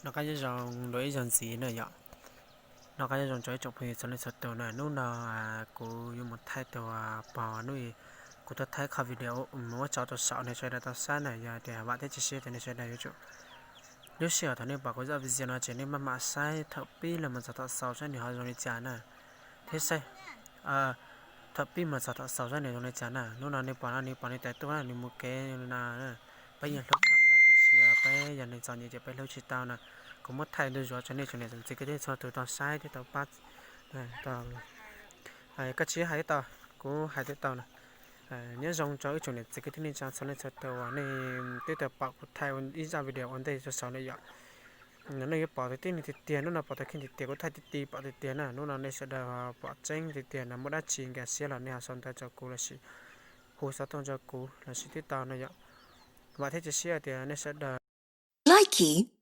Noj qab nyob zoo dua ib zaug ntxiv na yom. Noj qab nyob zoo rau ib tsoom phooj ywg txhua leej txhua tus na. Hnub no kuv yuav mus thaij tus pog hnub, kuv tuaj thaij qhov video mus muab tso rau saum nej sawv daws tau saib na. Yog tias vam thiab cia siab tias nej sawv daws yuav tsum, lub sij hawm thaum nej pom kuv zaj video no ces nej maj mam saib thaum pib los mus txog thaum xaus saib nws ho zoo li cas na. Thiab saib thaum pib mus txog thaum xaus saib nws zoo li cas na. Hnub no nej pom no, nej pom nws tais tuaj na, nws mus kev na. Peb yeej hlub tshaj plaws tiam sis peb yog neeg txom nyem ces peb hlub tsis tau na. Kuv muab thaij ntu zuav rau nej tsoom niam txiv kwv tij txhua tus tau saib thiab tau pab. Koj tsis hais tau, kuv hais thiaj tau na. Nyob zoo rau ib tsoom niam txiv kwv tij neej tsa txhua leej txhua tus uas nej twb tau pom kuv thaij ib zaj video ua ntej rau saud na yom. Nej yuav pom tiag tiag, hnub no pom tau kheej tiag tiag, kuv thaij tiag tiag pom tiag tiag na. Hnub no nej sawv daws pom tseeb tiag tiag no, muaj dab tsi nkag siab los nej ho sau ntawv rau kuv lossis hu xov tooj rau kuv lossis twb tau no yom. Vam thiab cia siab tias nej sawv daws like